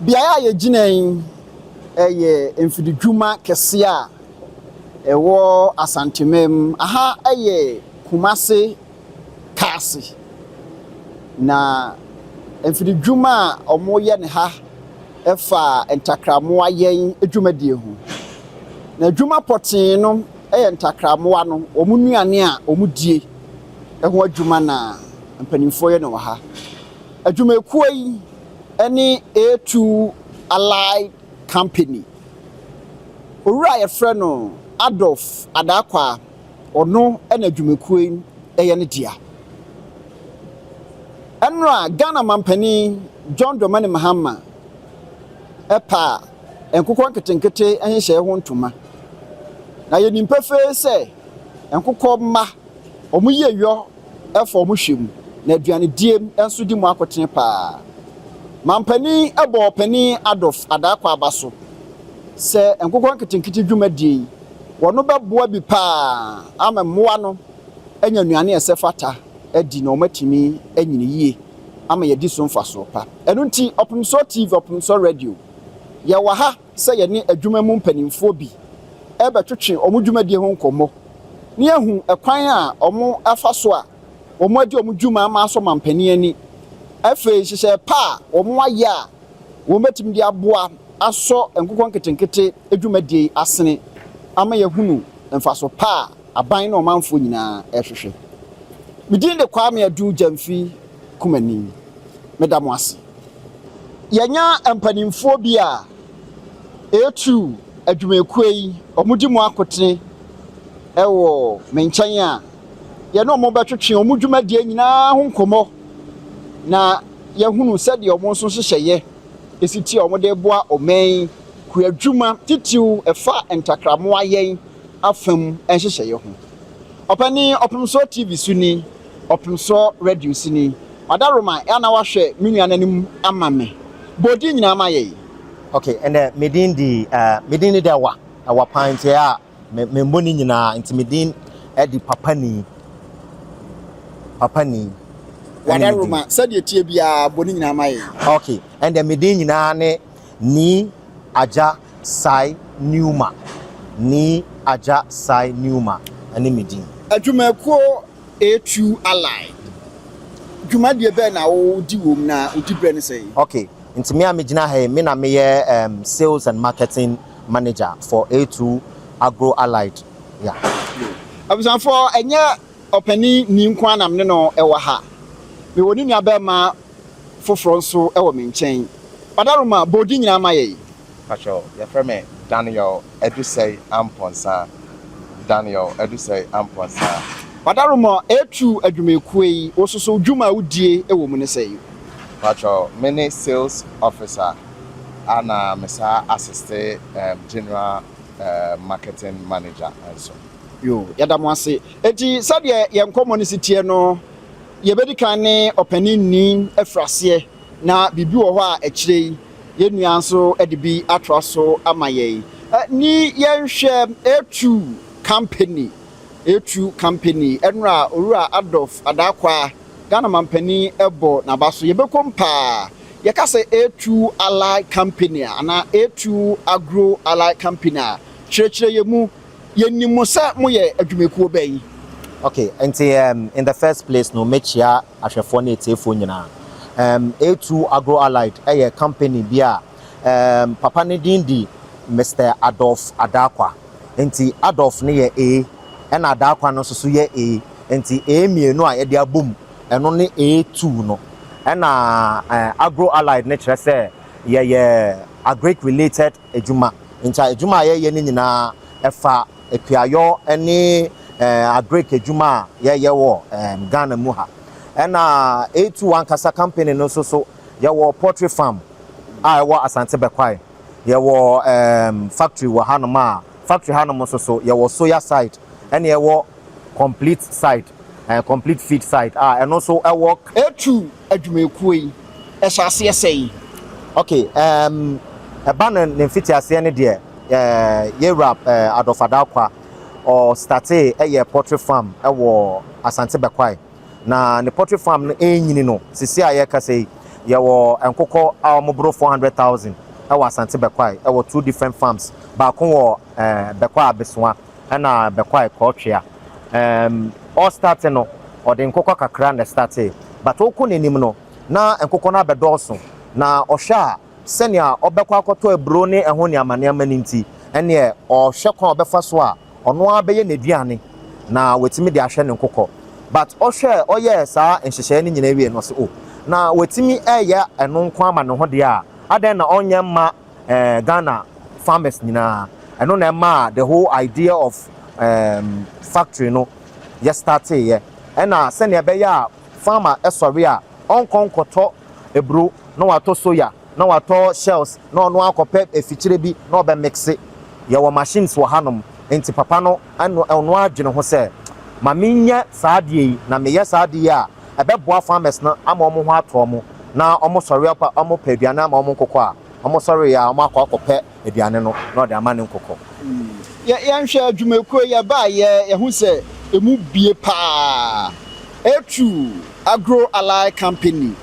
Beaeɛ a yɛgyina yi yɛ mfididwuma kɛseɛ a ɛwɔ Asanteman. Aha yɛ Kumase Kaase. Na mfididwuma a wɔyɛ no ha fa ntakrammoa yɛn dwumadie ho. Na adwuma pɔtee no yɛ ntakrammoa no, wɔn nnuane a wɔdie ho adwuma na mpanimfoɔ yɛ no wɔ ha. Adwumakuo yi ne A2 Allied Company. Owura a wɔfrɛ no Adolf Adarkwa, ɔno na adwumakuo yi yɛ ne dea. Ɛnora Ghana mampanin John Dramani Mahama pa nkokɔ nketenkete nhyehyɛe ho ntoma. Na yɛnim pefee sɛ nkokɔ mma, wɔn yieyɔ fa wɔn hwɛ mu, na aduanedie nso di mu akotene paa. Mampanin bɔɔ panin Adolf Adarkwa aba so sɛ nkokɔ nketenkete dwumadie yi, wɔn bɛboa bi paa ama mmoa no anya nnuane a ɛsɛ fata adi na wɔatumi anyini yie ama yɛadi so mfasoɔ pa. Ɛno nti, Ɔpemsoɔ TV, Ɔpemsoɔ Radio, yɛwɔ ha sɛ yɛne adwuma mu mpanimfoɔ bi rebɛtwetwe wɔn dwumadie ho nkɔmmɔ na yɛahu ɛkwan a wɔafa so a wɔadi wɔn dwuma ama asɔ mampanin ani. Afei nhyehyɛe pa a wɔayɛ a wɔbɛtumi de aboa asɔ nkokɔ nketenkete dwumadie yi asene ama yɛahunu mfaso pa a aban ne ɔmanfoɔ nyinaa rehwehwɛ. Me din de Kwame Adu Gyamfi Kumani. Meda mo ase. Yɛanya mpanimfoɔ bi a A2 adwumakuo yi wɔdi mu akotene wɔ me nkyɛn a yɛne wɔn bɛtwetwe wɔn dwumadie nyinaa ho nkɔmmɔ na yɛahunu sɛdeɛ wɔn nso nhyehyɛeɛ si te a wɔde boa ɔman yi kuadwuma titiriw ɛfa ntakramoa yɛn afa mu nhyehyɛeɛ ho. Ɔpanin Ɔpemsoɔ TV so ni, Ɔpemsoɔ Radio so ni. Ɔdaroma a na wahwɛ me nua no anim ama me. Bɔ din nyinaa ma yɛn. Ok, ɛnɛ me din di eh, me din ne dɛ wa, ɛwa paa nti ɛyɛ a me me mmɔ ne nyinaa nti me din ɛdi papa ni, papa ni. Ɛne me din. Wadaroma, sɛdeɛ ɛteɛ biara bɔ ne nyinaa ma yɛn. Ok, ɛnɛ me din nyinaa ne Nii Agya Sai Newma, Nii Agya Sai Newma ɛne me din. Adwumakuo A2 Allied, dwumadie bɛn na wodi wɔ mu na wo diberɛ ne sɛn? Ok, nti me a megyina ha yi, me na meyɛ um, sales and marketing manager for A2 Agro Allied, yeah. Abusuafoɔ, ɛnyɛ ɔpanin Nii nko ara na me ne no wɔ ha. Mewɔ ne nuabarima foforɔ nso wɔ me nkyɛn. Ɔdaroma, bɔ wo din nyinaa ma yɛn. Pakyɛw, yɛfrɛ me Daniel Adusei Amponsah. Daniel Adusei Amponsah. Ɔdaroma, A2 adwumakuo yi, wo nso so wo dwuma a wodie wɔ mu ne sɛn? Pakyɛw, me ne sales officer a na me saa assiste general marketing manager nso. Yoo, yɛda mo ase. Enti sɛdeɛ yɛn nkɔmmɔ no si teɛ no, yɛbɛdi kan ne ɔpanin Nii afiri aseɛ, na biribi wɔ hɔ a akyire yi yɛn nua nso de bi atoa so ama yɛn. Nii, yɛnhwɛ A2 Company, A2 Company, ɛnora Owura Adolf Adarkwah, Ghana mampanin bɔ n'aba so. Yɛbɛkɔ mu paa. Yɛka sɛ A2 Allied Company a, anaa A2 Agro Allied Company a, kyerɛkyerɛ yɛn mu. Yɛnim mo sɛ moyɛ adwumakuo bɛn? Ok, nti um, in the first place no, mɛkyia ahwɛfoɔ ne atiefoɔ nyinaa. Um, A2 Agro Allied yɛ company bi a um, papa no din di Mister Adolf Adarkwa. Nti Adolf no yɛ A, ɛna Adarkwa no nso so yɛ A. Nti A mmienu a yɛde abom, ɛno ne A2 no. Ɛna uh, Agro Allied no kyerɛ sɛ yɛyɛ agric related adwuma. Nti adwuma a yɛyɛ no nyinaa ɛfa akuayɔ ne agric adwuma a yɛyɛ wɔ Ghana mu ha. Ɛna A2 ankasa company no nso so yɛwɔ poultry farm a ɛwɔ Asante Bɛkwae. Yɛwɔ factory wɔ hanom a factory hanom nso so yɛwɔ soya side ɛne ɛwɔ complete side, complete feed side a ɛno nso ɛwɔ. A2 adwumakuo yi ɛhyɛ aseɛ sɛn? Okay, ɛba no ne mfitiaseɛ no deɛ, yɛwura Adolf Adarkwa ɔstartee ɛyɛ poultry farm ɛwɔ Asante Bɛkwae. Na ne poultry farm no ɛnyini no, sisi a yɛkasa yi, Yɛwɔ nkokɔ a wɔboro 400,000 ɛwɔ Asante Bɛkwae, ɛwɔ two different farms. Baako wɔ Bɛkwae Abesoa ɛna Bɛkwae Kɔɔtwea. Ɔstart no, ɔde nkokɔ kakra na start, but ɔkɔ n'anim no na nkokɔ no abɛdɔɔso, na ɔhwɛ a sɛnea ɔbɛkɔ akɔtɔ aburo ne ɛho nneɛma nneɛma no nti, ɛneɛ ɔhwɛ kwan a ɔbɛfa so a ɔno ara bɛyɛ n'aduane na watumi de ahwɛ ne nkokɔ. But ɔhwɛ ɔyɛ saa nhyehyɛeɛ no nyinaa wie no, ɔsɛ o na watumi ɛyɛ ɛno nko ama ne ho deɛ a, adan na ɔnyɛ mma Ghana farmers nyinaa? Ɛno na ɛma the whole idea of factory no yɛ starteeɛ, ɛna sɛnea ɛbɛyɛ a farmer ɛsɔre a ɔnkɔ nkɔtɔ eburo na watɔ soya na watɔ shells na ɔno akɔpɛ efikyire bi na ɔbɛ mix. Yɛwɔ machines wɔ hanom, nti papa no ɛno ɔno adwene ho sɛ ma menyɛ saa adeɛ yi, na meyɛ saa adeɛ yi a, ɛbɛboa farmers no ama wɔn ho atɔ wɔn, na wɔn sɔre apa wɔn pɛ aduane ama wɔn nkokɔ a wɔn sɔre a wɔn akɔ akɔpɛ aduane no na ɔde ama ne nkokɔ. Yɛnhwɛ adwumakuo yi ɛbaa yɛ yɛho sɛ emu bie paa. A2 Agro Allied Company,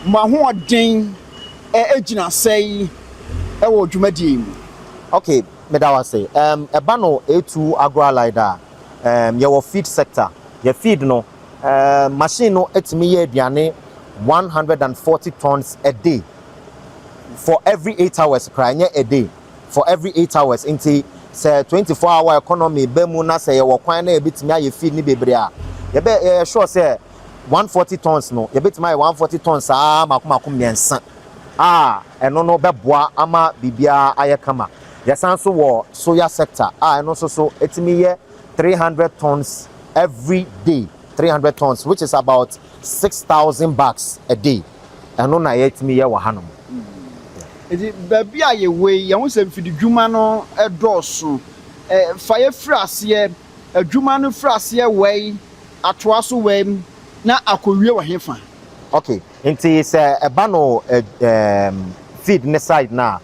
mo ahoɔden gyina sɛe ɛwɔ dwumadie yi mu? Okay, meda wo ase. Ɛba no A2 Agro Allied a, yɛwɔ feed sector. Yɛ feed no, machine no etumi yɛ aduane 140 tons a day for every 8 hours koraa, nyɛ a day, for every 8 hours. Nti sɛ 24 hour economy bɛ mu na sɛ yɛwɔ kwan na yɛbɛtumi ayɛ feed ne bebree a, yɛbɛ yɛ sure sɛ 140 tons no, yɛbɛtumi ayɛ 140 tons saa mako mako mmiɛnsa a ɛno no bɛboa ama biribiara ayɛ kama. Yɛsan so wɔ soya sector a ɛno nso so ɛtumi yɛ 300 tons every day, 300 tons, which is about 6,000 bags a day. Ɛno na yɛtumi yɛ wɔ hanom. Nti baabi a yɛwɔ yi, yɛn ho sɛ mfididwuma no dɔɔso. Fa yɛ firi aseɛ, adwuma no firi aseɛ wɛi, atoa so wɛi na akɔwie wɔ hefa? Okay, nti sɛ ɛba no feed ne side na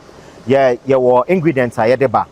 yɛwɔ ingredients a yɛde ba,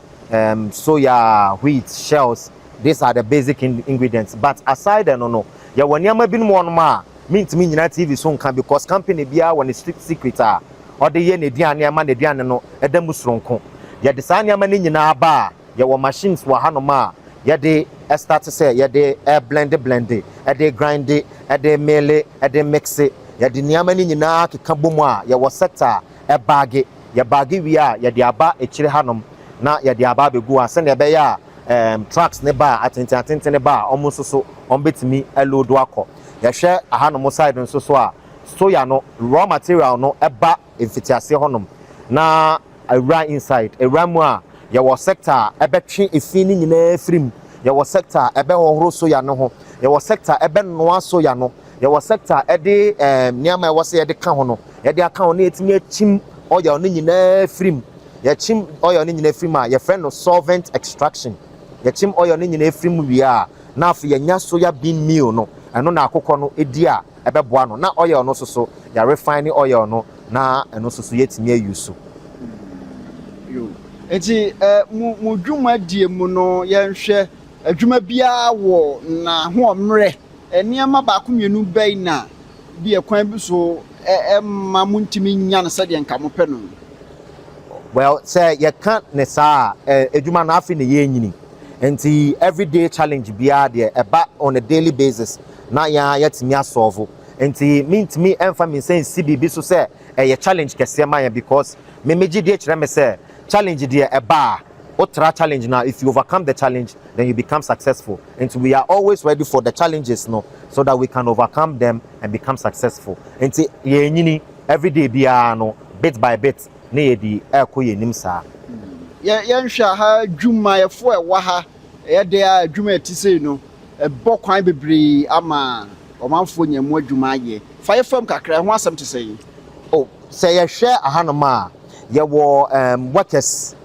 soya, wheat, shells, these are the basic ingredients. But aside ɛno no, yɛwɔ nneɛma binom wɔ nom a mintumi nyina TV so nka because company biara wɔ ne secret a ɔde yɛ n'aduane ama n'aduane no ɛda mu soronko. Yɛde saa nneɛma no nyinaa ba a, yɛwɔ machines wɔ hanom a yɛde ɛstart sɛ yɛde ɛblend blend, ɛde grind, ɛde mill, ɛde mix. Yɛde nneɛma no nyinaa keka bɔ mu a, yɛwɔ sector a ɛbag. Yɛbag wie a, yɛde aba akyire hanom na yɛde aba abɛgu a sɛnea ɛbɛyɛ a trucks ne ba a atenten atenten ne ba a, wɔn nso so wɔn bɛtumi ɛload akɔ. Yɛhwɛ ahanom side nso so a, soya no raw material no ɛba mfitiaseɛ hɔnom na awura inside. Awura mu a, yɛwɔ sector a ɛbɛtwe efi no nyinaa firi mu, yɛwɔ sector a ɛbɛhohoro soya no ho, yɛwɔ sector a ɛbɛnoa soya no, yɛwɔ sector a ɛde nneɛma a ɛwɔ sɛ yɛde ka ho no yɛde aka ho na yɛtumi akyim oil no nyinaa firi mu. Yɛkyim oil no nyinaa firi mu a, yɛfrɛ no solvent extraction. Yɛkyim oil no nyinaa firi mu wie a, na afei yɛnya soya bean meal no. Ɛno na akokɔ no edi a ɛbɛboa no, na oil no nso so yɛarefine oil no na ɛno nso so yɛtumi ayi so. Yo. Nti mo dwumadie mu no, yɛnhwɛ adwuma biara wɔ n'ahoɔmmerɛ. Nneɛma baako mmienu bɛyi na bi ɛkwan bi so ɛma mo ntumi nya no sɛdeɛ nka mopɛ no? Well, sɛ yɛka ne saa a, adwuma no afei na yɛnyini, nti everyday challenge biara deɛ ɛba on a daily basis na yɛn a yɛtumi asolve. Nti mintumi ɛmfa mi nsa nsi biribi so sɛ ɛyɛ challenge kɛseɛ ma yɛn, because me megye die kyerɛ me sɛ challenge deɛ ɛba a, wotra challenge na if you overcome the challenge, then you become successful. Nti we are always ready for the challenges no so that we can overcome them and become successful. Nti yɛnyini everyday biara no, bit by bit ne yɛde ɛrekɔ yɛn anim saa. Yɛnhwɛ ha, adwumayɛfoɔ a ɛwɔ ha, ɛyɛ de a adwuma a ɛte sei no ɛbɔ kwan bebree ama ɔmanfoɔ nya mu adwuma ayɛ. Fa yɛ fam kakra, ɛho asɛm te sɛ yi? Oh, sɛ yɛhwɛ ahanom a, yɛwɔ workers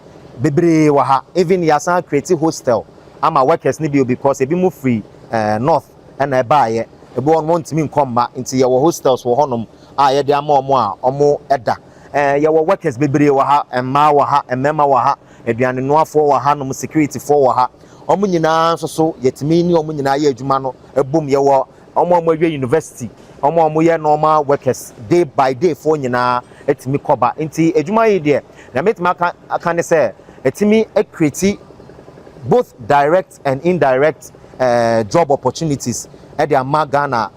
bebree wɔ ha. Even yɛasan create hostel ama workers ne bio because ebi mu firi north ɛna ɛbaayɛ, ebi wɔn wɔntumi nkɔ mma, nti yɛwɔ hostels wɔ hɔnom a yɛde ama wɔn a wɔn ɛda. Yɛwɔ workers bebree wɔ ha, mmaa wɔ ha, mmarima wɔ ha, aduane noafoɔ wɔ ha nom, securityfoɔ wɔ ha. Wɔn nyinaa nso so yɛtumi ne wɔn nyinaa yɛ adwuma no ebom. Yɛwɔ wɔn a wɔawie university. Wɔn a wɔyɛ normal workers day by day foɔ nyinaa tumi kɔ ba. Nti adwuma yi deɛ, nea mɛtumi aka ne sɛ ɛtumi create both direct and indirect job opportunities de ama Ghana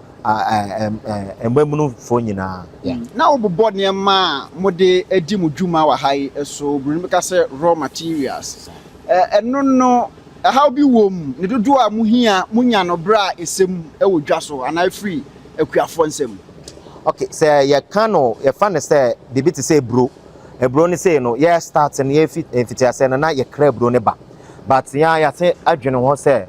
mmamunufoɔ nyinaa. Yeah. Na wobobɔ nneɛma a mode di mo dwuma wɔ ha yi so, buroni bɛka sɛ raw materials. Ɛno no, ɛhaw bi wɔ mu, ne dodoɔ a mohia monya no berɛ a ɛsɛ mu wɔ dwa so anaa ɛfiri akuafoɔ nsam? Okay, sɛ yɛka no, yɛfa no sɛ biribi te sɛ aburo. Aburo no sei no, yɛ start no, yɛfi mfitiaseɛ no na yɛkra aburo no ba. But yɛn a yɛate adwene ho sɛ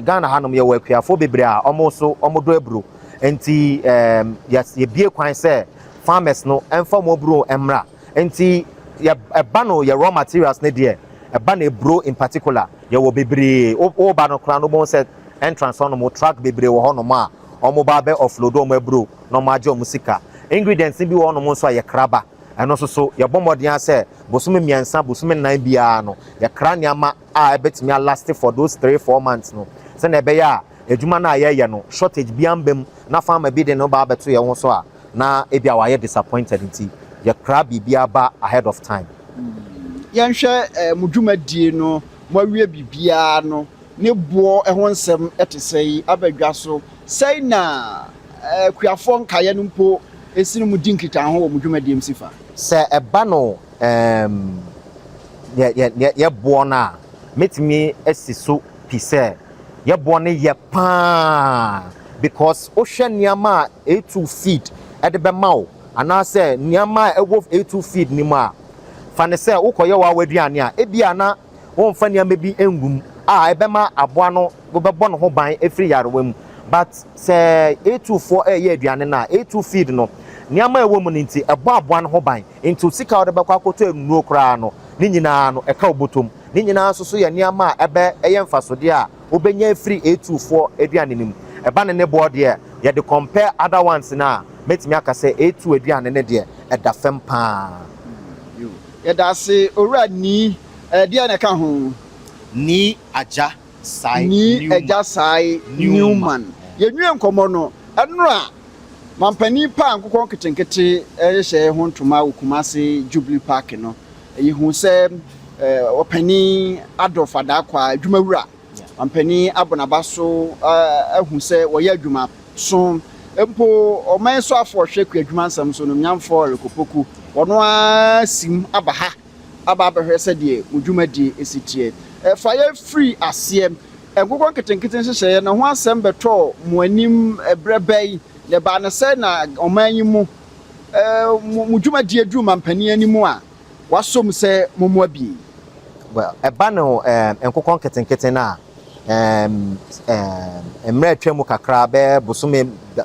Ghana hanom yɛwɔ akuafoɔ bebree a wɔn nso wɔdɔ aburo. Nti yɛbie kwan sɛ farmers no ɛmfa wɔn aburo mmra. Nti yɛ ɛba no yɛ raw materials no deɛ, ɛba no aburo in particular, yɛwɔ bebree. Woba no koraa no, wobɛhu sɛ entrance hɔnom truck bebree wɔ hɔnom a wɔn ba bɛ offload wɔn aburo na wɔn agye wɔn sika. Ingredients bi wɔ hɔnom nso a yɛkra ba. Ɛno nso so yɛbɔ mmɔden sɛ bosome 3, bosome 4 biara no, yɛkra nneɛma a ɛbɛtumi alast for those 3-4 months no, sɛnea ɛbɛyɛ a adwuma no a yɛyɛ no, shortage bi amba mu na farmer bi de no ba abɛto yɛn ho so a, na ebi a wayɛ disappointed. Nti yɛkra biribi aba ahead of time. Yɛnhwɛ mo dwumadie no, mo awie biribiara no, ne boɔ ho nsɛm te sɛ yi abadwa so sɛn na akuafoɔ nkaeɛ no mpo esi no mu di nkitaho wɔ mo dwumadie mu si fa? Sɛ ɛba no yɛ yɛ yɛ yɛboɔ no a, mɛtumi asi so pi sɛ yɛboɔ no yɛ paa, because wohwɛ nneɛma a A2 Feed ɛde bɛma wo anaasɛ nneɛma a ɛwɔ A2 Feed no mu a, fa ne sɛ wokɔyɛ wɔ aduane a, ebi a na wɔmfa nneɛma bi ngum a ɛbɛma aboa no, wobɛbɔ ne ho ban efiri yarewa mu. But sɛ A2 foɔ ɛyɛ aduane no a, A2 Feed no, nneɛma a ɛwɔ mu no nti ɛbɔ aboa no ho ban. Nti sika a wɔde bɛkɔ akɔtɔ nnuro koraa no, ne nyinaa no ɛka obotom. Ne nyinaa nso so yɛ nneɛma a ɛbɛ ɛyɛ mfasodeɛ a wobɛnya efiri A2 foɔ aduane no mu. Ɛba ne ne boɔ deɛ, yɛde compare other ones na mɛtumi aka sɛ A2 aduane no deɛ, ɛda fam paa. Yɛda ase, Owura Nii. Ɛdeɛ na ɛka ho? Nii Agya Sae. Nii Agya Sae Newman. Yɛnwie nkɔmmɔ no, ɛnora mampanin pa nkokɔ nketenkete ɛhyehyɛ ho ntoma wɔ Kumase Jubilee Park no, yɛhu sɛ ɔpanin Adolf Adakwa, adwumawura, mampanin abɔ n'aba so ahu sɛ wɔyɛ adwuma so. Mpo ɔman so afɔ ɔhwɛ kua adwuma nsɛm so no, Nyamfo Eric Opoku, ɔno ara sim aba ha aba abɛhwɛ sɛdeɛ mo dwumadie esi teɛ. Ɛfa yɛ firi aseɛ, nkokɔ nketenkete nhyehyɛeɛ no ho asɛm bɛtɔɔ mo anim ɛberɛ bɛyi, na ɛbaa ne sɛ na ɔman yi mu mo dwumadie duru mampanin anim a wasom sɛ mo mo abie? Well, ɛba no nkokɔ nketenkete no a, mmerɛ atwa mu kakra, bɛyɛ bosome 2,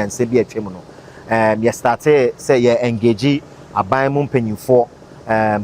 3 bi atwa mu no, yɛ start sɛ yɛ engage aban mu mpanyinfoɔ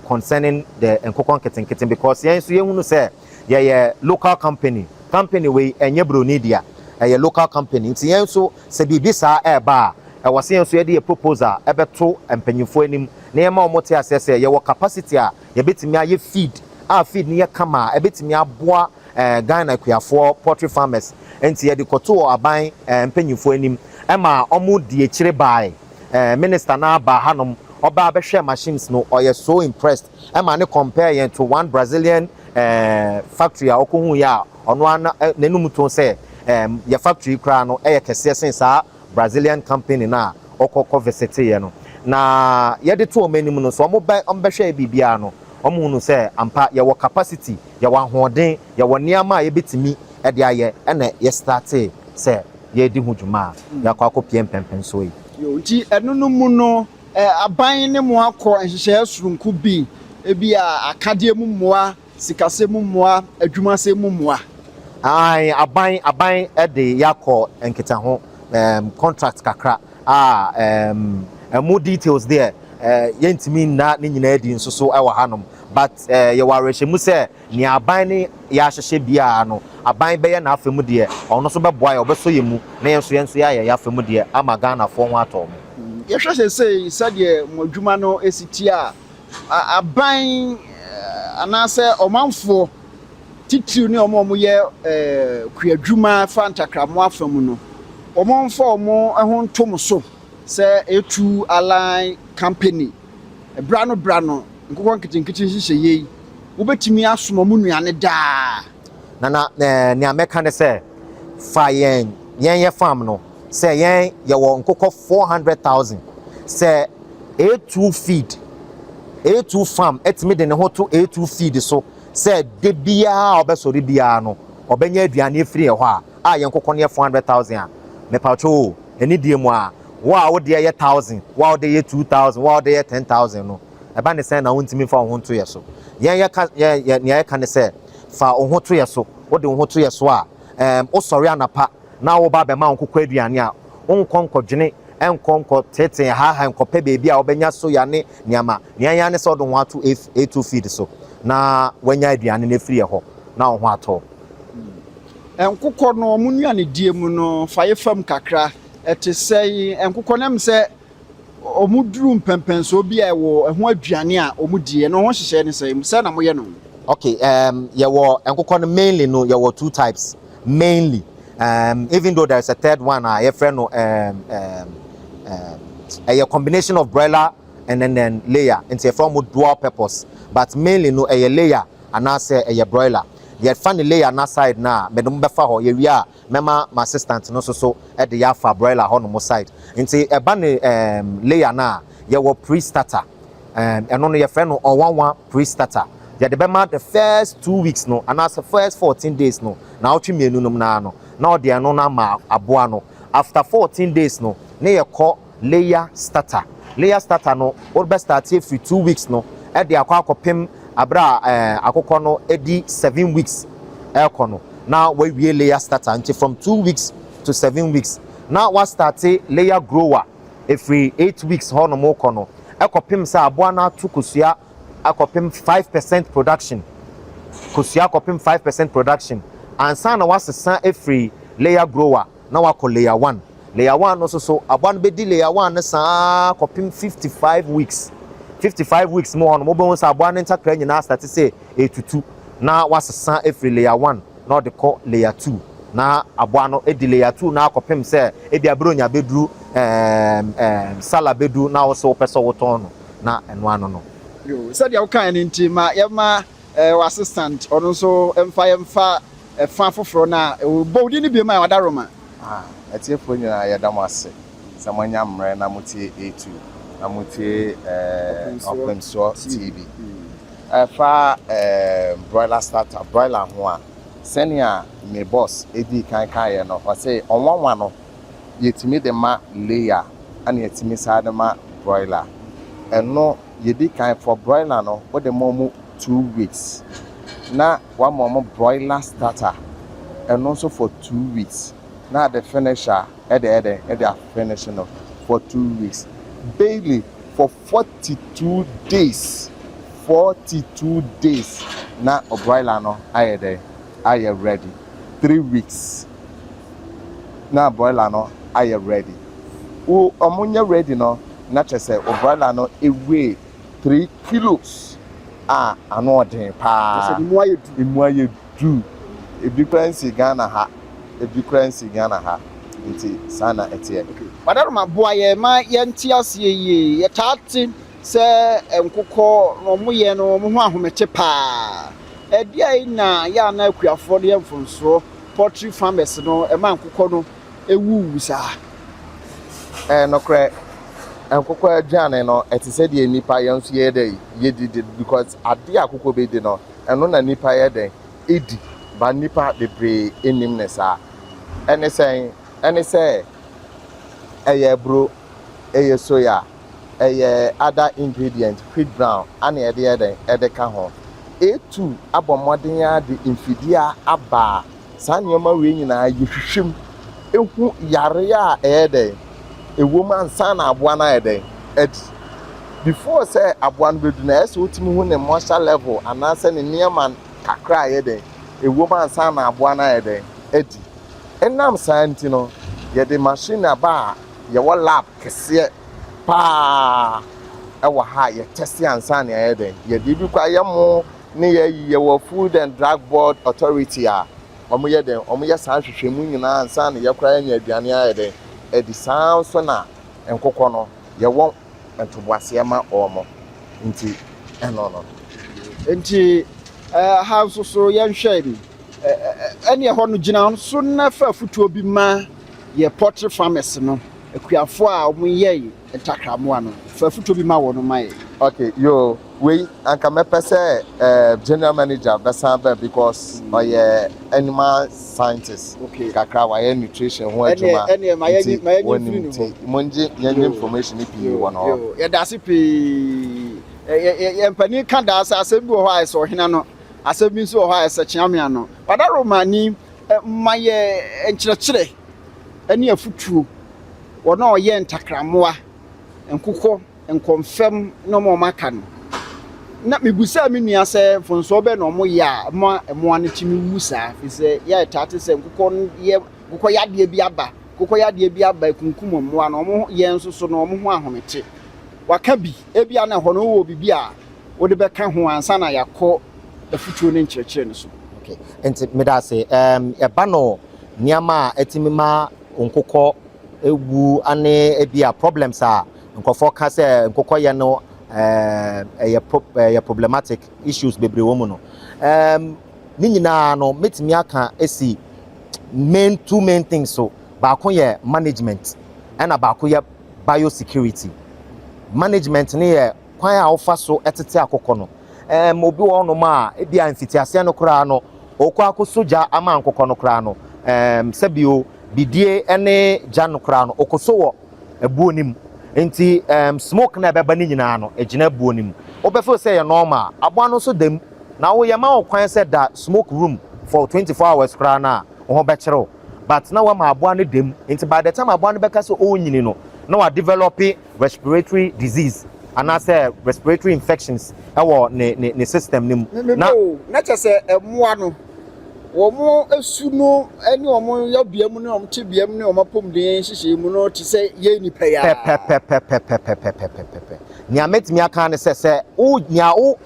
concerning the nkokɔ nketenkete, because yɛn nso yɛhunu sɛ yɛyɛ local company. Company wei ɛnyɛ broni dea, ɛyɛ local company. Nti yɛn nso sɛ biribi saa ɛɛba a, ɛwɔ sɛ yɛn nso yɛde yɛ proposal ɛbɛto mpanyinfoɔ anim na yɛma wɔn te aseɛ sɛ yɛwɔ capacity a yɛbɛtumi ayɛ feed a feed no yɛ kama a ɛbɛtumi aboa Ghana akuafoɔ, poultry farmers. Nti yɛde kɔto wɔ aban mpanyinfoɔ anim ɛma wɔn di akyire bae. Minister na aba hanom, ɔbaa bɛhwɛ machines no, ɔyɛ so impressed ɛma ne compare yɛn to one Brazilian factory a ɔkɔhu yɛ a, ɔno ara n'anum to sɛ yɛ factory koraa no ɛyɛ kɛseɛ sen saa Brazilian company na ɔkɔ kɔ visit yɛ no. Na yɛde to wɔn anim no so, wɔn bɛ wɔn bɛhwɛ biribiara no, wɔn hunu sɛ ampa yɛwɔ capacity, yɛwɔ ahoɔden, yɛwɔ nneɛma a yɛbɛtumi ɛde ayɛ. Ɛna yɛ start sɛ yɛredi ho dwuma a yɛakɔ akɔpie mpɛmpɛnsoɔ yi. Yo, nti ɛno no mu no, aban ne mo akɔ nhyehyɛeɛ soronko bi, ebi a akadeɛ mu mmoa, sikasɛm mu mmoa, adwumasɛm mu mmoa? Ae, aban ɛde yɛakɔ nkitaho contract kakra a ɛmu details deɛ yɛntumi nna ne nyinaa di nso so ɛwɔ hanom, but yɛwɔ awerɛhyɛmu sɛ nea aban ne yɛahyehyɛ biara no, aban bɛyɛ n'afa mu deɛ, ɔno nso bɛboa yɛ, ɔbɛsɔ yɛ mu na yɛn nso yɛayɛ yɛ afa mu deɛ ama Ghanafoɔ ho atɔ wɔn. Yɛhwɛ sesei sɛdeɛ mo adwuma no esi tie a, aban anaasɛ ɔmanfoɔ titiriw ne ɔmo a wɔyɛ kuadwuma fa ntakramoa fa mu no, Wɔmfa wɔn ho nto mo so sɛ A2 Align Company. Bra no bra no, nkokɔ nketenkete nhyehyɛeɛ yi, wobɛtumi asoma mo nnuane daa. Nana, eh, nea mɛka ne sɛ, fa yɛn, yɛn yɛ farm no, sɛ yɛn yɛwɔ nkokɔ 400,000, sɛ A2 feed, A2 farm atumi de ne ho to A2 feed so sɛ da biara a ɔbɛsɔre biara no, ɔbɛnya aduane afiri ɛhɔ a, a yɛn nkokɔ no yɛ 400,000 a, mepatwo o, ɛne deɛ mu a, wo a wo deɛ yɛ 1,000, wo a wo deɛ yɛ 2,000, wo a wo deɛ yɛ 10,000 no, ɛba ne sɛn na wontumi mfa wo ho nto yɛ so? Yɛn yɛka, yɛ, yɛ, nea yɛka ne sɛ, fa wo ho to yɛ so. Wode wo ho to yɛ so a, ɛɛm, wosɔre anapa na woba abɛma wo nkokɔ aduane a, wonkɔ nkɔdwene, nkɔ nkɔteetee, haahae, nkɔpɛ baabi a wobɛnya soya ne nneɛma. Nea ɛhia ne sɛ wode wo ho ato A2 feed so na woanya aduane no afiri ɛhɔ na wo ho atɔ wo. Nkokɔ no, wɔn nnuanedie mu no, fa yɛ fam kakra. Ɛte sɛn? Nkokɔ no, ɛm sɛ wɔduru mpɛnpɛnsoɔ bi a ɛwɔ ɛho aduane a wɔdi, ɛno ho nhyehyɛeɛ ne sɛn? Sɛn na moyɛ no? Okay, yɛwɔ nkokɔ no mainly no yɛwɔ two types mainly even though there is a third one a yɛfrɛ no ɛyɛ combination of broiler and then, then layer, nti yɛfrɛ wɔn dual purpose, but mainly no ɛyɛ layer anaasɛ ɛyɛ broiler. Yɛfa ne layer na side na mɛde mo bɛfa hɔ, yɛwie a mɛma ma assistant no nso so ɛde yɛ afa broiler hɔ nom side. Nti ɛba ne layer na yɛwɔ pre-starter, ɛno no yɛfrɛ no ɔwanwa pre-starter. Yɛde bɛma the first 2 weeks no anaasɛ first 14 days no na ɔtwe mmienu nom naa no na ɔde ɛno no ama aboa no. After 14 days no ne yɛkɔ layer starter. Layer starter no, wɔbɛ start efiri 2 weeks no ɛde akɔ akɔpem abere a akokɔ no edi 7 weeks ɛrekɔ no na wawie layer starter. Nti from 2 weeks to 7 weeks na wa start layer grower. Efiri 8 weeks hɔ nom kɔ no ɛkɔpem sɛ aboa no ato kosua akɔpem 5% production, kosua akɔpem 5% production ansa na wasesa efiri layer grower na wakɔ layer one. Layer one no nso so, aboa no bɛdi layer one no saa kɔpem 55 weeks. 55 weeks mu hɔ no, mobɛhu sɛ aboa no ntakra nyinaa start sɛ etutu na wasesa efiri layer one na ɔde kɔ layer two, na aboa no edi layer two na akɔpem sɛ ebi aburonya bɛduru sala bɛduru na wɔsɛ wɔpɛ sɛ wɔtɔn no na ɛno ano no. Yo, sɛdeɛ wokae no nti ma yɛma wɔ assistant ɔno nso mfa yɛmfa ɛfa foforɔ no a bɔ wo din no bio ma wada Roma. Ah, atiefoɔ nyinaa, yɛda mo ase sɛ moanya mmerɛ na motie A2 na motie Ɔpemsoɔ TV. Ɛfa broiler starter, broiler ho a, sɛnea me boss ɛdii kan kaeɛ no, ɔse ɔnwanwa no yɛtumi de ma layer ɛna yɛtumi saa de ma broiler. Ɛno yɛdi kan for broiler no, wode ma ɔmo 2 weeks na wama ɔmo broiler starter, ɛno nso for 2 weeks, na ade finish a ɛde afinish no for 2 weeks daily for 42 days. 42 days na broiler no ayɛ dɛ ayɛ ready. 3 weeks na broiler no ayɛ ready. Wo ɔmo nyɛ ready no na kyerɛ sɛ o broiler no eweigh 3 kilos a ano ɔden paa. Sɛ ne mu ayɛ du. Emu ayɛ du, ebi kura nsi Ghana ha, ebi kura nsi Ghana ha, nti saa na ɛteɛ. Wadaroma, boa yɛ ma yɛnte aseɛ yie. Yɛtaa te sɛ nkokɔ na ɔmo yɛ no, ɔmo ho ahomete paa. Ɛdeɛ na yɛ ana akuafoɔ no yɛ mfonsoɔ, poultry farmers no, ɛma nkokɔ no ewuwu saa? Nokorɛ, nkokɔ aduane no ɛte sɛ deɛ nipa yɛn nso yɛ dɛ yɛdidi, because adeɛ a akokɔ bɛdi no, ɛno na nipa yɛ dɛ edi ba. Nipa bebree enim ne saa. Ɛne sɛn? Ɛne sɛ ɛyɛ aburo, ɛyɛ soya, ɛyɛ other ingredient, wheat bran ana yɛde yɛ dɛ ɛde ka ho. A2 abɔ mmɔden ara de mfidie aba a saa nneɛma wei nyinaa yɛhwehwɛ mu ehu yare a ɛyɛ dɛ ɛwɔ mu ansa na aboa no ayɛ dɛ adi. Before sɛ aboa no bɛdu no, ɛyɛ sɛ wotumi hu ne moisture level anaasɛ ne nneɛma kakra a ɛyɛ dɛ ɛwɔ mu ansa na aboa no ayɛ dɛ adi. Ɛnam saa nti no, yɛde machine aba a yɛwɔ lab kɛseɛ paa ɛwɔ ha a yɛtest ansa na yɛyɛ dɛ yɛde bi kɔ ayɛ mo ne yɛyi. Yɛwɔ Food and Drug Board Authority a Wɔyɛ dɛn? Wɔyɛ saa nhwehwɛmu nyinaa ansa na yɛkoraa yɛanya aduane ayɛ dɛn adi. Saa ara nso na nkokɔ no, yɛwɔ ntoboaseɛ ma wɔn. Nti ɛno no. Nti ha nso so yɛnhwɛ ni. Ɛne ɛhɔ no gyina so na fa afutuo bi ma yɛ poultry farmers no, akuafoɔ a wɔyɛ ntakramoa no, fa afutuo bi ma wɔn ma yɛ. Okay, yoo, wei anka mɛpɛ sɛ eh, general manager bɛsan ba because ɔyɛ animal scientist. Kakra wayɛ nutrition ho adwuma. Ɛneɛ ma yɛnyi nti ma yɛnyi wɔnim mfiri ne nti hɔ. mongye yɛngye information no pii wɔ no hɔ. Yoo, yɛda ase pii. Yɛn panin ka daa sɛ asɛm bi wɔ hɔ a ɛsɛ ɔhene ano, asɛm bi nso wɔ hɔ a ɛsɛ kyeame ano. Wada Romani ma yɛ nkyerɛkyerɛ ne afutuo, wɔn a wɔyɛ ntakrammoa, nkokɔ, nkɔmfɛm ne wɔn a wɔaka no. Na mebisaa me nua sɛ mfomsoɔ bɛn na wɔyɛ a ɛma mmoa no tumi wu saa, ɛfiri sɛ yɛ a ɛtaa te sɛ nkokɔ no yɛ nkokɔ yadeɛ bi aba, nkokɔ yadeɛ bi aba ekunkum mmoa no, wɔn yɛn nso so no wɔn ho ahomete. Waka bi, ebia na ɛhɔ no wowɔ biribi a wode bɛka ho ansa na yɛakɔ afutuo ne nkyerɛkyerɛ no so. Okay, nti meda ase. Um, ɛba no nneɛma a ɛtumi ma nkokɔ ewu ane ebia problems a nkurɔfoɔ ka sɛ nkokɔ yɛ no ɛyɛ pro ɛyɛ problematic issues bebree wɔ mu no. Ne nyinaa no mɛtumi aka esi main two main things so. Baako yɛ management ɛna baako yɛ biosecurity. Management no yɛ kwan a wofa so tete akokɔ no. Obi wɔ hɔnom a ebia mfitiaseɛ no koraa no ɔkɔ akɔsɔ gya ama nkokɔ no koraa no, sɛbio bidie ne gya no koraa no ɔkɔsɔ wɔ abuo no mu. Nti smoke no a ɛbɛba no nyinaa no ɛgyina abuo no mu. Wobɛfeel sɛ ɛyɛ normal, aboa no nso da mu. Na wo yɛma wo kwan sɛ da smoke room for 24 hours koraa no a, wo ho bɛkyere wo. But na wama aboa no da mu. Nti by the time aboa no bɛka sɛ ɔrenyini no, na wa develop respiratory disease anaasɛ respiratory infections wɔ ne ne ne system no mu. Me Na ba o, na kyerɛ sɛ mmoa no, wɔn su no ne wɔn yɔbea mu ne wɔn tebea mu ne wɔn apɔmuden nhyehyɛe mu no te sɛ yɛn nnipa yi ara. Pɛpɛpɛpɛpɛpɛpɛpɛpɛ. Nea mɛtumi aka ne sɛ, sɛ wo nea wo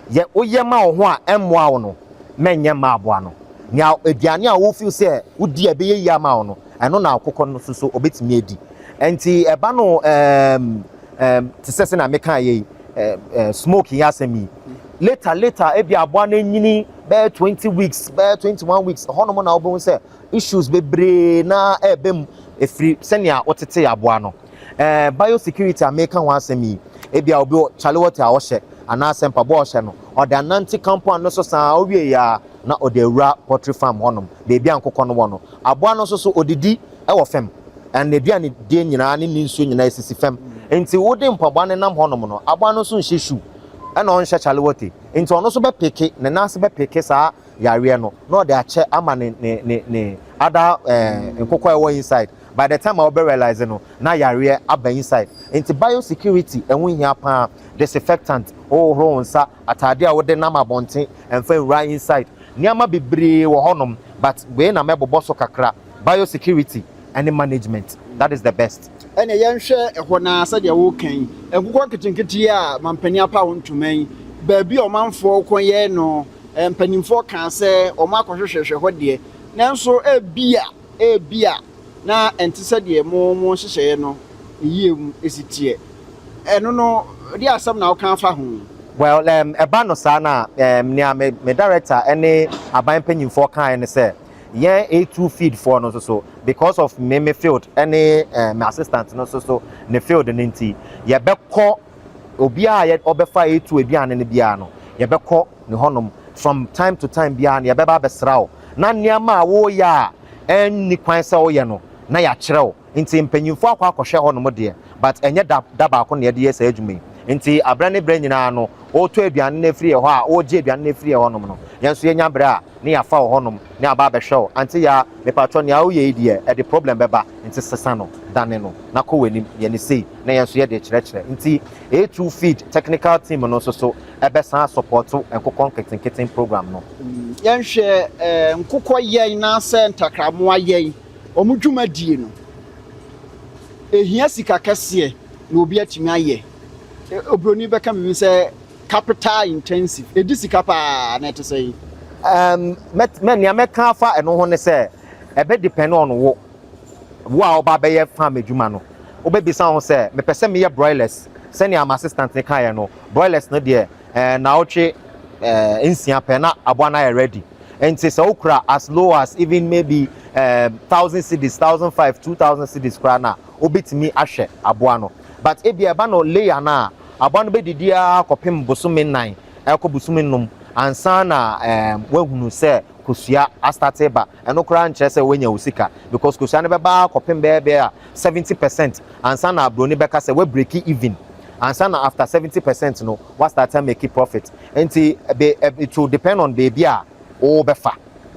yɛ woyɛ ma wo ho a ɛmmoa wo no, mɛnyɛ mma aboa no. Nea aduane a wo feel sɛ wodi a ɛbɛyɛ yie ama wo no, ɛno na akokɔ no nso so obetumi adi. Nti ɛba no ɛɛm ɛɛm te sɛ sɛnea meka yɛ yi, ɛɛ smoke yi asɛm yi. Later later ebi aboa no anyini bɛyɛ 20 weeks, bɛyɛ 21 weeks, ɛhɔnom na wobɛhu sɛ issues bebree na ɛɛba mu efiri sɛnea wotete aboa no. Biosecurity a meka ho asɛm yi, ebi a obi wɔ kyalewɔte a ɔhyɛ anaasɛ mpaboa a ɔhyɛ no, ɔde anante compound no so saa owie yɛ a na ɔde awura poultry farm hɔnom, baabi a nkokɔ no wɔ no. Aboa no nso so odidi wɔ fam, and n'aduane die nyinaa ne ne nsuo nyinaa esisi fam. Nti wode mpaboa no nam hɔnom no, aboa no nso nhyɛ shoe ɛna ɔnhyɛ kyalewɔte. Nti ɔno nso bɛpeke, ne nan ase bɛpeke saa yareɛ no na ɔde akyɛ ama ne ne ne ne other nkokɔ a ɛwɔ inside. By the time a wobɛ realize no, na yareɛ aba inside. Nti biosecurity ɛho hia paa. Disinfectant, wohohoro wo nsa, ataadeɛ a wode nam abɔnten ɛmfa nwura inside. Nneɛma bebree wɔ hɔnom but wei na mɛbobɔ so kakra, biosecurity ɛne management, that is the best. Ɛnneɛ yɛnhwɛ ɛhɔ no ara sɛdeɛ woreka yi, nkokɔ nketenkete yi a mampanin apa wo ntoma yi, baabi a ɔmanfoɔ rekɔyɛ no, mpanimfoɔ kaa sɛ wɔakɔhwehwɛhwɛ hɔ deɛ, nanso ebia, ebia na ɛnte sɛdeɛ mo mo nhyehyɛeɛ no ne yie mu si teɛ. Ɛno no, deɛ asɛm na woka afa ho? Well, ɛba no saa no a, nea me, me director ne aban mpanyimfoɔ kaeɛ ne sɛ, yɛn A2 feed foɔ no nso so, because of me me field ne me assistant no nso so ne field no nti, yɛbɛkɔ obiara a ɔbɛfa A2 aduane no biara no, yɛbɛkɔ ne hɔnom from time to time biara no, yɛbɛba abɛsra wo na nneɛma a woreyɛ a ɛnni kwan sɛ woyɛ no na yɛakyerɛ wo. Nti mpanyimfoɔ akɔ akɔhwɛ hɔnom deɛ, but ɛnyɛ da da baako na yɛde yɛ saa adwuma yi. Nti aberɛ ne berɛ nyinaa no, woretɔ aduane no afiri yɛ hɔ a, woregye aduane no afiri yɛ hɔnom no, yɛn nso yɛnya berɛ a, ne yɛafa wo hɔnom ne aba abɛhwɛ wo. Ante Yaa, mepakyɛw nea woyɛ yi deɛ, ɛde problem bɛba, nti sesa no, dane no, na kɔ w'anim, yɛ no sei, na yɛn nso yɛde rekyerɛkyerɛ. Nti A2 Feed technical team no nso so bɛsan asɔpɔto nkokɔ nketenketen program no. Yɛnhwɛ nkokɔ yɛn anaasɛ ntakramoa yɛn. Wɔn dwumadie no, ɛhia sika kɛseɛ na obi atumi ayɛ. Oburoni bɛka biribi sɛ capital intensive. Ɛdi sika paa na ɛte sɛn? Mɛ nea mɛka afa ɛno ho ne sɛ ɛbɛ depend on wo a ɔba bɛyɛ farm adwuma no. Wobɛbisa ho sɛ mepɛ sɛ meyɛ broilers, sɛnea ama assistant ne kaeɛ no, broilers no deɛ, naawɔtwe 6 pɛ na aboa no ayɛ ready. Nti sɛ wokura as low as even maybe 1,000 cedis, 1,500, 2,000 cedis koraa na wobɛtumi ahwɛ aboa no. But ebi ɛba no layer no a, aboa no bɛdidi ara kɔpem bosome 4 ɛkɔ bosome 5 ansa na wahunu sɛ kosua astart ba. Ɛno koraa nkyerɛ sɛ woanya wo sika, because kosua no bɛba kɔpem bɛyɛ bɛyɛ a 70% ansa na aburoni bɛka sɛ woabreak even, ansa na after 70% no wastart make profit. Nti be it will depend on beebi a wɔbɛfa,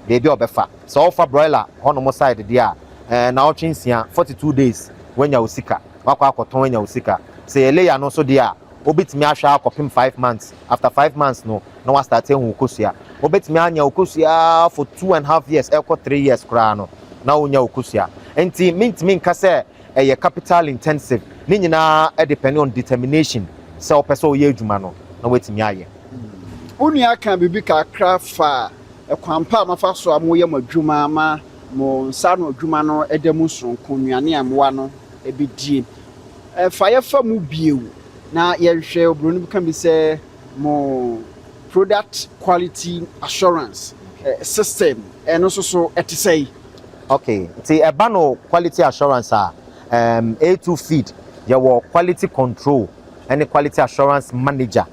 beebi a ɔbɛfa. Sɛ ɔfa broiler hɔnom side deɛ a, naawɔtwe 6, 42 days, wanya wo sika, wakɔ akɔtɔn, wanya wo sika. Sɛ yɛ layer no nso deɛ a, wobɛtumi ahwɛ akɔpem 5 months. After 5 months no na wastart ehu kosua. Wobɛtumi anya okosua for 2.5 years ɛkɔ 3 years koraa no na wonya okosua. Nti mintumi nka sɛ ɛyɛ capital intensive. Ne nyinaa depend on determination sɛ wopɛ sɛ woyɛ adwuma no na woatumi ayɛ. Wo nua ka biribi kakra fa ɛkwan pa a mafa so a moyɛ mo adwuma ma mo nsa no adwuma no da mu soronko, nnuane a mmoa no bɛdie. Ɛfa yɛfa mu bio na yɛhwɛ. Oburoni bi ka bi sɛ mo product quality assurance system, ɛno nso so ɛte sɛ yi? Okay, nti ɛba no quality assurance a, A2 Feed yɛwɔ quality control ɛne quality assurance manager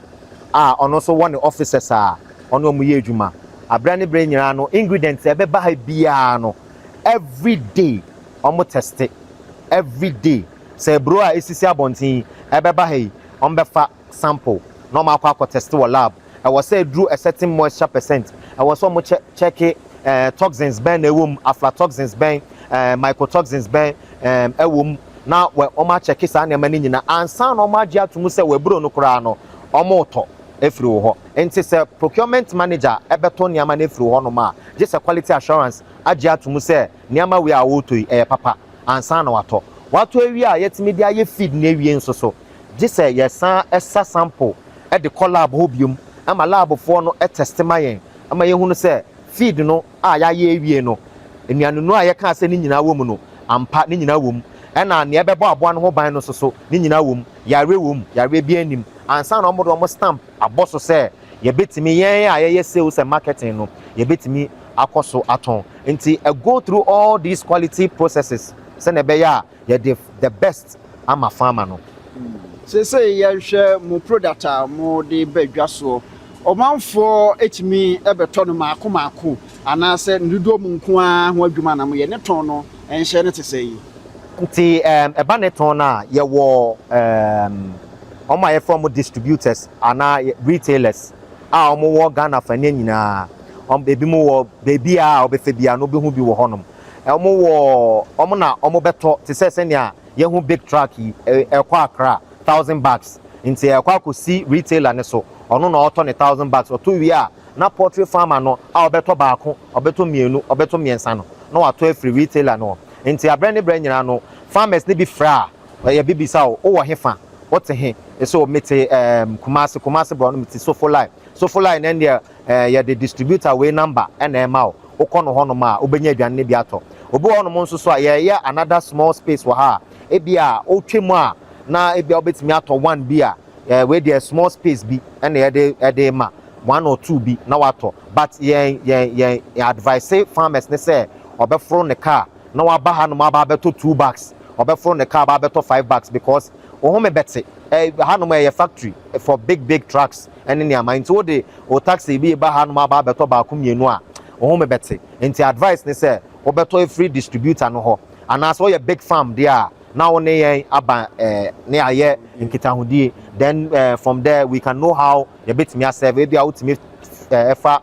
a ɔno nso wɔ ne officers a ɔne wɔn yɛ adwuma abere ne bere nyinaa no. Ingredients a ɛbɛba ha biara no, every day wɔn test every day. Sɛ eburo a esisi abɔnten ɛbɛba ha yi, wɔn bɛfa sample na wɔn akɔ test wɔ lab. Ɛwɔ sɛ eduru a certain moisture percent, ɛwɔ sɛ wɔn check toxins bɛn na ɛwɔ mu, aflatoxins bɛn, mycotoxins bɛn ɛwɔ mu, na wɔn acheck saa nneɛma no nyinaa ansa na wɔn agye ato mu sɛ wɔaburo no koraa no wɔn retɔ efiri wɔ hɔ. Nti sɛ procurement manager ɛbɛtɔ nneɛma no efiri hɔ nom a, gye sɛ quality assurance agye ato mu sɛ nneɛma wei a wɔretɔ yi ɛyɛ papa ansa na watɔ. Watɔ awie a yɛtumi de ayɛ feed na awie nso so, gye sɛ yɛsan ɛsa sample ɛde kɔ lab hɔ biom ama labfoɔ no ɛtest ma yɛn ama yɛhunu sɛ feed no a yɛayɛ awie no, nnuanenu a yɛka sɛ ne nyinaa wɔ mu no, ampa ne nyinaa wɔ mu, ɛna nea ɛbɛbɔ aboa no ho ban no nso so ne nyinaa wɔ mu, yare wɔ mu, yare bi anim, ansa na wɔn de wɔn stamp abɔ so sɛ yɛbɛtumi, yɛn a yɛyɛ sales and marketing no, yɛbɛtumi akɔ so atɔn. Nti ɛ go through all these quality processes sɛnea ɛbɛyɛ a yɛde the best ama farmer no. Seesei yɛhwɛ mo product a mode ba dwa soɔ, ɔmanfoɔ etumi ɛbɛtɔ no maako maako anaasɛ ne dodoɔ mu nko ara ho adwuma na moyɛ ne tɔn no ɛnhyɛ no te sɛ yi? Nti ɛba ne tɔn no a, yɛwɔ wɔn a yɛfrɛ wɔn distributors anaa retailers a wɔwɔ Ghana fa ne nyinaa. Wɔn ebi mu wɔ beebi a wɔbɛfɛ bi a na wɔbɛhu bi wɔ hɔnom. Wɔn wɔ wɔn na wɔn bɛtɔ te sɛ sɛnea yɛhu big truck yi ɛkɔ Accra, 1,000 bags. Nti ɛkɔ akɔsi retailer ne so, ɔno na ɔtɔ ne 1,000 bags. Ɔtɔ wie a, na poultry farmer no a ɔbɛtɔ baako, ɔbɛtɔ mmienu, ɔbɛtɔ mmiɛnsa no na watɔ afiri retailer no. Nti abrɛ ne brɛ nyinaa no, farmers ne bi frɛ a ɛyɛ bibisa o, wowɔ he fa, wote he? Ɛsɛ mete Kumase, Kumase borɔ no, mete Sofoline. Sofoline ɛn deɛ, yɛde distributor wei number ɛna ɛma wo, wokɔ no hɔnom a wobɛnya aduane no bi atɔ. Obi wɔ hɔnom nso so a yɛyɛ another small space wɔ ha a ebi a wotwe mu a na ebi a wobɛtumi atɔ one bi a wei deɛ small space bi ɛna yɛde ɛde ma one or two bi na watɔ. But yɛn advice farmers ne sɛ ɔbɛforo ne car na waba hanom aba abɛtɔ two bags, ɔbɛforo ne car aba abɛtɔ five bags, because ohun mi bɛte hanom ɛyɛ factory for big big trucks ɛne nneɛma. Nti wode o taxi bi ba hanom aba abɛtɔ baako mmienu a, ohun mi bɛte. Nti advice ne sɛ wobɛtɔ efiri distributor no hɔ, anaasɛ ɔyɛ big farm deɛ a, na wo ne yɛn aba ne ayɛ nkitahodie. Then from there we can know how yɛbɛtumi aserve. Ebi a wotumi ɛfa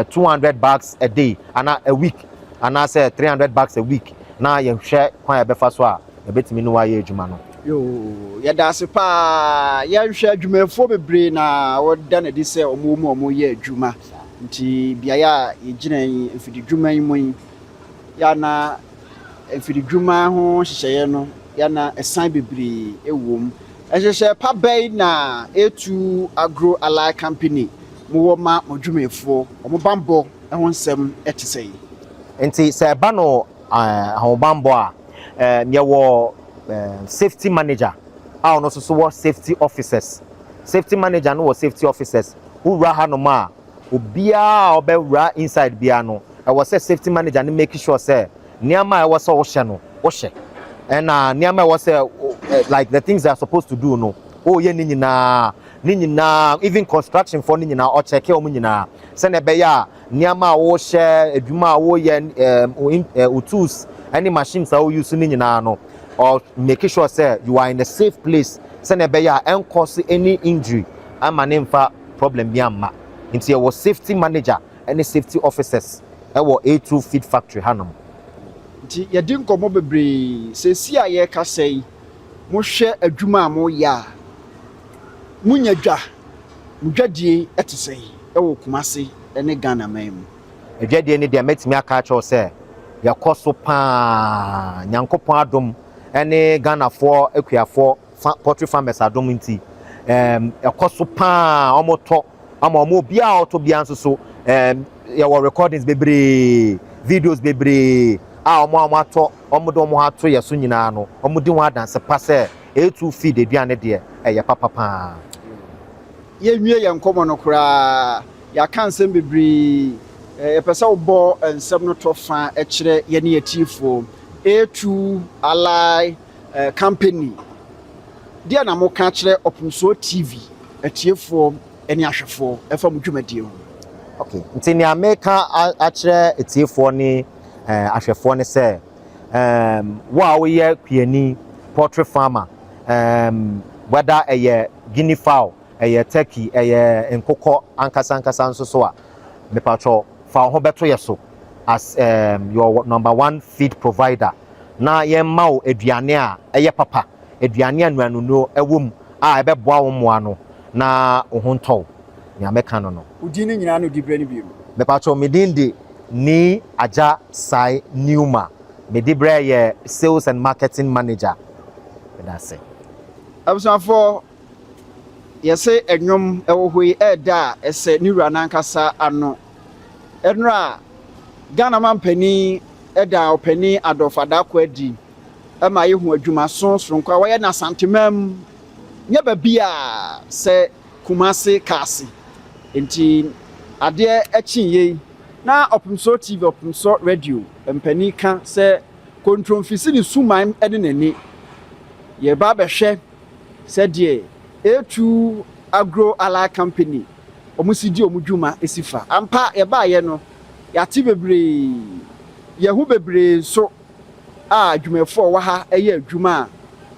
200 bags a day ana a week anaasɛ 300 bags a week, na yɛhwɛ kwan a yɛbɛfa so a yɛbɛtumi ne wayɛ adwuma no. Yoo, yɛda ase paa. Yɛhwɛ adwumayɛfoɔ bebree na wɔda no adi sɛ ɔmo mu a ɔmo yɛ adwuma. Nti beaeɛ a yɛgyina yi, mfididwuma yi mu yi, yɛana mfididwuma ho nhyehyɛeɛ no, yɛana ɛsan bebree ɛwɔ mu. Ɛhyehyɛ pa bɛyi na A2 Agro Allied Company mowɔ ma mo adwumayɛfoɔ, ɔmo bambɔ? ho nsɛm te sɛn? Nti sɛ ɛba no ahobammɔ a, yɛwɔ safety manager a ɔno nso so wɔ safety officers. Safety manager no wɔ safety officers. Wowura hanom a, obiara a ɔbɛwura inside biara no, ɛwɔ sɛ safety manager no make sure sɛ nneɛma a ɛwɔ sɛ wohyɛ no, wohyɛ. Ɛna nneɛma a ɛwɔ sɛ, like the things they are supposed to do no, ɔreyɛ ne nyinaa ne nyinaa, even construction foɔ no nyinaa, ɔkyɛke wɔn nyinaa sɛnea ɛbɛyɛ a nneɛma a wɔrehyɛ, adwuma a wɔreyɛ, wo tools ɛne machines a wɔuse ne nyinaa no, or make sure sɛ you are in a safe place sɛnea ɛbɛyɛ a ɛnkɔse any injury ama ne nfa problem bi amma. Nti yɛwɔ safety manager ɛne safety officers ɛwɔ A2 Feed Factory hanom. Nti yɛdi nkɔmmɔ bebree. Seesi a yɛrekasa yi, mohwɛ adwuma a moyɛ a, monya dwa, mo dwadie te sɛn ɛwɔ Kumase ne Ghana man mu? Adwadie no deɛ, mɛtumi aka akyerɛw sɛ yɛkɔ so paa. Nyankopɔn adom ne Ghanafoɔ akuafoɔ fa poultry farmers adom nti, ɛkɔ so paa. Ɔmotɔ ama ɔmo, obiara a ɔtɔ biara nso so, yɛwɔ recordings bebree, videos bebree a ɔmo a ɔmo atɔ, ɔmo de ɔmo ato yɛ so nyinaa no, ɔmo di ho adanse pa sɛ A2 Feed aduane deɛ, ɛyɛ papa paa. Yɛnwie yɛn nkɔmmɔ no koraa, yɛaka nsɛm bebree. Yɛpɛ sɛ wobɔ nsɛm no tɔ fa kyerɛ yɛne yɛtiefoɔ. A2 Ally Company deɛ na moka kyerɛ Ɔpomsoɔ TV atiefoɔ ne ahwɛfoɔ ɛfa mo dwumadie ho? Okay, nti nea meka akyerɛ etiefoɔ ne ahwɛfoɔ ne sɛ, wo a woyɛ kuani, poultry farmer, whether ɛyɛ guinea fowl, ɛyɛ turkey, ɛyɛ nkokɔ ankasa ankasa nso so a, mepatwɔ, fa wo ho bɛto yɛ so as your number one feed provider na yɛmma wo aduane a ɛyɛ papa, aduane a nnuanonuro ɛwɔ mu a ɛbɛboa wo mmoa no na wo ho ntɔ wo. Nea mɛka no. Wo din no nyinaa no, di berɛ no bio. Mepatwɔ, me din de Ni Agya Sai Newma. Me di berɛ yɛ sales and marketing manager. Meda ase. Abusuafoɔ, yɛsɛ ɛnwom ɛwɔ hɔ yi ɛɛda a ɛsɛ ne wura n'ankasa ano. Ɛnora Ghana mampanin ɛda ɔpanin Adolf Adako adi ɛma yɛhu adwumaso soronko a wɔyɛ n'Asanteman mu, nyɛ baabi a sɛ Kumase Kaase. Nti adeɛ akyi yei na Ɔpemsɔ TV, Ɔpemsɔ Radio mpanin ka sɛ kontromfisi ne suman ne n'ani. Yɛba abɛhwɛ sɛdeɛ A2 Agro Ally Company wɔn si di wɔn dwuma si fa. Ampa, yɛbaayɛ no, yɛate bebree, yɛho bebree nso a adwumayɛfoɔ a wɔwɔ ha yɛ adwuma a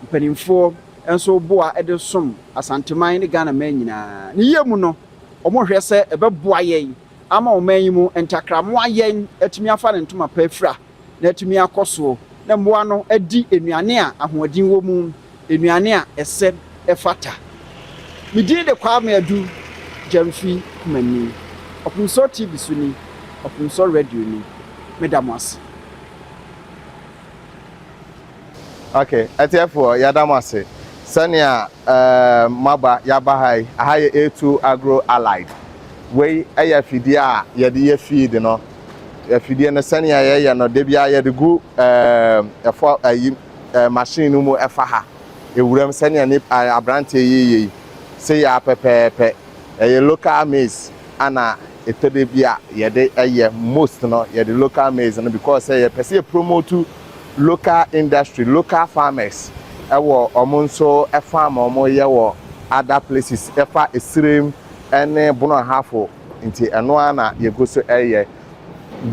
mpanimfoɔ nso boa de som Asanteman ne Ghana man nyinaa. Ne yie mu no, wɔhwɛ sɛ ɛbɛboa yɛn ama ɔman yi mu ntakramoa yɛn atumi afa ne ntoma pa afira na atumi akɔ soɔ na mmoa no adi nnuane a ahoɔden wɔ mu, nnuane a ɛsɛ ɛfata. Me din de Kwame Adu Gyamfi Kumani. Ɔpemsɔ TV so ni, Ɔpemsɔ Radio ni. Meda mo ase. Okay, ɛtiɛfoɔ, yɛda mo ase sɛnea moaba. Yɛaba ha yi, aha yɛ A2 Agro Allied. Wei ɛyɛ afidie a yɛde yɛ feed no. Afidie no, sɛnea yɛyɛ no de bia, yɛde gu ɛfɔ ayi machine no mu, ɛfa ha ewuram sɛnea ne aberanteɛ yi yɛ yi sɛ yɛ apɛpɛɛpɛ. Ɛyɛ local maize ana ɛtɔde bi a yɛde ɛyɛ. Most no, yɛde local maize no because sɛ yɛpɛ sɛ yɛ promote local industry, local farmers ɛwɔ ɔmo nso farm a ɔmo yɛ wɔ other places, ɛfa Esirem ɛne Bono Ahafo. Nti ɛno ara na yɛgu so ɛyɛ.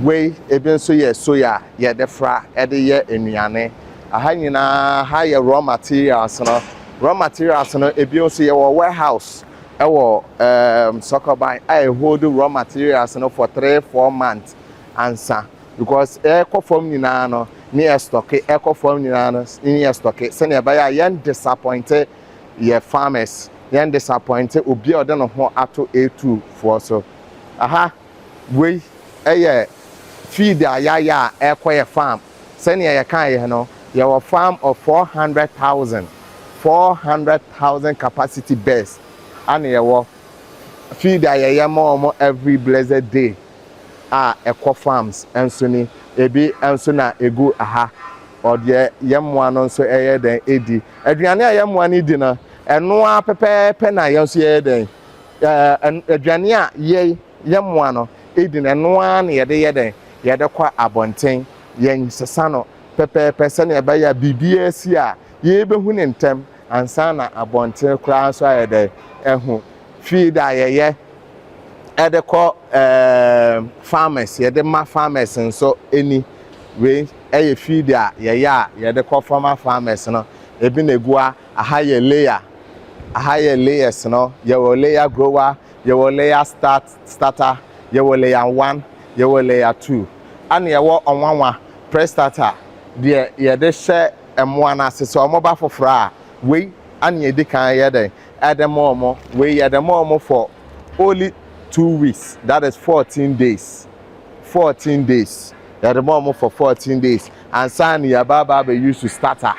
Wei ebi nso yɛ soya, yɛde fra ɛde yɛ nnuane. Aha nyinaa ha yɛ raw materials no. Raw materials no ebi nso yɛwɔ warehouse ɛwɔ Sɔkɔban a ɛhold raw materials no for 3-4 months ansa, because ɛkɔ fam nyinaa no ne yɛ stock, ɛkɔ fam nyinaa no ne yɛ stock, sɛnea ɛbɛyɛ a yɛn disappoint yɛ farmers, yɛn disappoint obi a ɔde ne ho ato A2 foɔ so. Aha wei ɛyɛ feed a yɛayɛ a ɛkɔ yɛ farm. Sɛnea yɛka yɛ no, yɛwɔ farm of 400,000, 400,000 capacity birds, ana yɛwɔ feed a yɛyɛ ma wɔn every blessed day. a ɛkɔ farms nso ni. Ebi nso na egu ha. Ɔdeɛ yɛn mmoa no nso ɛyɛ dɛn edi. Aduane a yɛn mmoa no di no, ɛno ara pɛpɛɛpɛ na yɛn nso yɛyɛ dɛn ɛɛ aduane a yɛ yɛn mmoa no edi no, ɛno ara na yɛde yɛ dɛn yɛde kɔ abɔnten. Yɛn sesa no pɛpɛɛpɛ sɛnea ɛbɛyɛ a biribiara si a yɛbɛhu ne ntɛm ansa na abɔnten koraa nso ayɛ dɛn ɛho. Feed a yɛyɛ ɛde kɔ ɛɛ farmers, yɛde ma farmers nso ɛni. Wei ɛyɛ feed a yɛyɛ a yɛde kɔ farmer farmers no. Ebi na egu ha. Aha yɛ layer, aha yɛ layers no. Yɛwɔ layer grower, yɛwɔ layer starter, yɛwɔ layer 1, yɛwɔ layer 2, ɛna yɛwɔ ɔnwanwa pre starter deɛ yɛde hyɛ mmoa no ase sɛ ɔmo ba foforɔ a. Wei ɛna yɛdi kan yɛ dɛ ɛde ma ɔmo. Wei yɛde ma ɔmo for only 2 weeks, that is 14 days. 14 days yɛde ma ɔmo for 14 days ansa na yɛba aba abɛ use starter.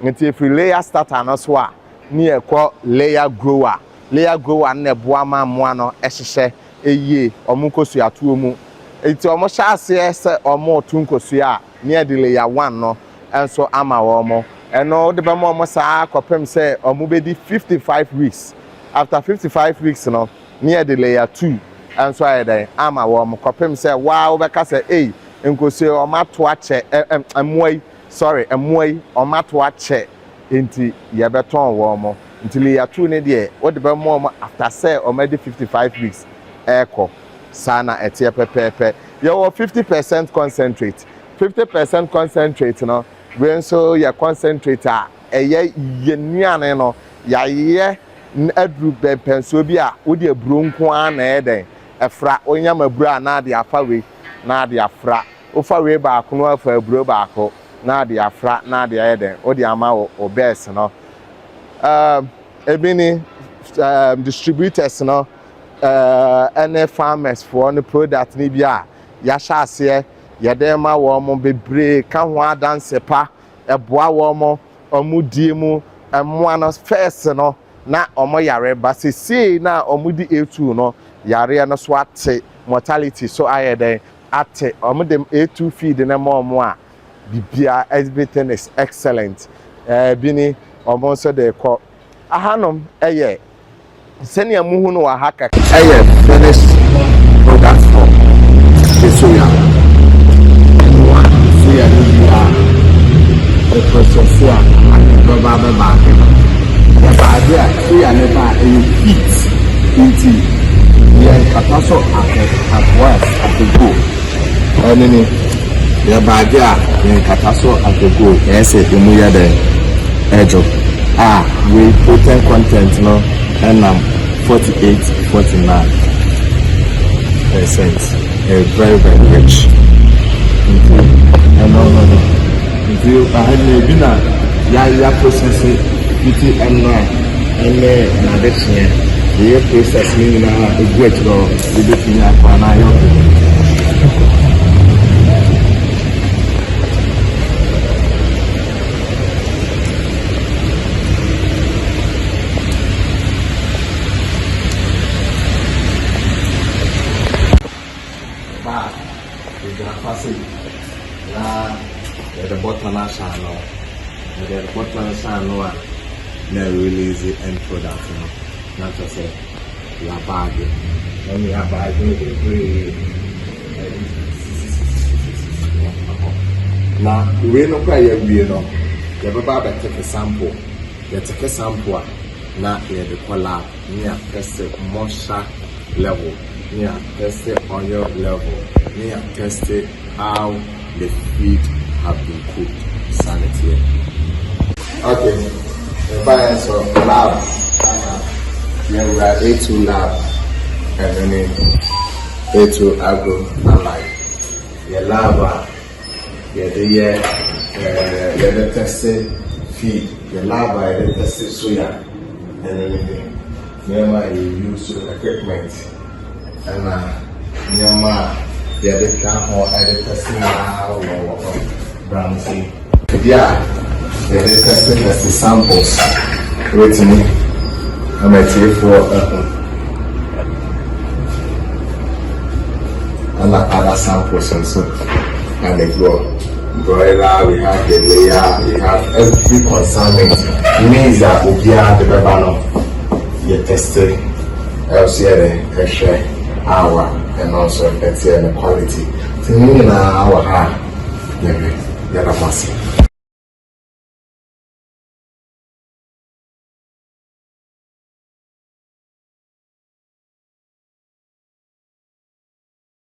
Nti efiri layer starter no so a, ne yɛkɔ layer grower. Layer grower no na ɛboa ma mmoa no ɛhyehyɛ eyie ɔmo nkosua mu. Nti ɔmo hyɛ aseɛ sɛ ɔmo to nkosua a, ne yɛde layer 1 no nso ama wɔn. Ɛno de bɛma ɔmo saa kɔpem sɛ ɔmo bɛdi 55 weeks. After 55 weeks no, ne yɛde layer 2 nso ayɛ dɛn ama wɔn kɔpem sɛ waa wobɛka sɛ ei, nkosua ɔmo ato akyɛ ɛ ɛ mmoa yi, sorry, mmoa yi ɔmo ato akyɛ nti yɛbɛtɔn wɔn mo. Nti layer 2 ne deɛ wode bɛma wɔn after sɛ ɔmo adi 55 weeks ɛɛkɔ. Saa na ɛteɛ pɛpɛɛpɛ. Yɛwɔ 50% concentrate. 50% concentrate no, wei nso yɛ concentrate a ɛyɛ yɛ nnuane no yɛayɛ aduru bɛmpɛnsuo bi a wode aburo nko ara na ɛyɛ dɛn ɛfra. Wonyam aburo a, na ade afa wei na ade afra. Wofa wei baako no, afa aburo baako na ade afra na ade ayɛ dɛn wode ama wo birds no. Ebi ni distributors no ɛne farmers foɔ no product ni bi a yɛahyɛ aseɛ yɛde ma wɔn bebree ka ho adanse pa. Ɛboa wɔn wɔn die mu. Mmoa no first no na wɔn yare ba, sesie na wɔn di A2 no, yareɛ no so ate, mortality so ayɛ dɛn ate. Wɔn de A2 feed ne ma wɔn a, bibia everything is excellent. Bi ni wɔn nso de kɔ ahanom. Ɛyɛ sɛnea muhu no wɔ ha kɛkɛ. Ɛyɛ finished product for the soya. Ɛnoa soya no wie a, ɛprocess a ana ɛbɛba abɛbaage no. Yɛbaage a, soya no ba a, ɛyɛ heat nti yɛnkata so at once at a go. Ɛno ni yɛbaage a yɛnkata so at a go. Ɛyɛ sɛ emu yɛ dɛ ɛdwo a, wei protein content no ɛnam 48 49%. Ɛyɛ very very rich. Nti ɛno no nti aha na ebi na yɛayɛ process fiti ɛnora ɛne n'adekyeɛ. Yɛyɛ process no nyinaa egu akyerɛ hɔ. Yɛbɛtumi akɔ anaa yɛ ɔkɛ. Ba yɛgyina fa sei na yɛde bɔtɔ no ahyɛ ano. Yɛde bɔtɔ no hyɛ ano a, na release end product no na kyerɛ sɛ yɛabaage. Ɛne yɛabaage no bebree ɛde sisisisisisi hɔ. Na wei no koraa yɛawie no, yɛbɛba abɛtake sample. Yɛtake sample a, na yɛde kɔ lab ne yɛatest moisture level, ne yɛatest oil level, ne yɛatest how the feed have been cooked. Saa ne teɛ. Okay, yɛbaeɛ nso lab ana yɛwura A2 lab. Ɛno ne A2 Agro Allied yɛ lab a yɛde yɛ yɛde test feed, yɛ lab a yɛde test soya. Ɛno ne nneɛma a yɛ use, equipment ɛna nneɛma a yɛde ka ho ɛde test nyinaa wɔ hɔ. Bramsey ebi a yɛde test test samples wetumi ama atiefoɔ ɛho. Ɛna other samples nso ɛna egu hɔ. Broiler, we have the layer, we have every consignment. Maize a obiara de bɛba no, yɛ test ɛso, yɛ de ɛhwɛ awa ɛno nso ɛteɛ ne quality. Nti ne nyinaa wɔ ha a yɛhwɛ. Yɛda mo ase.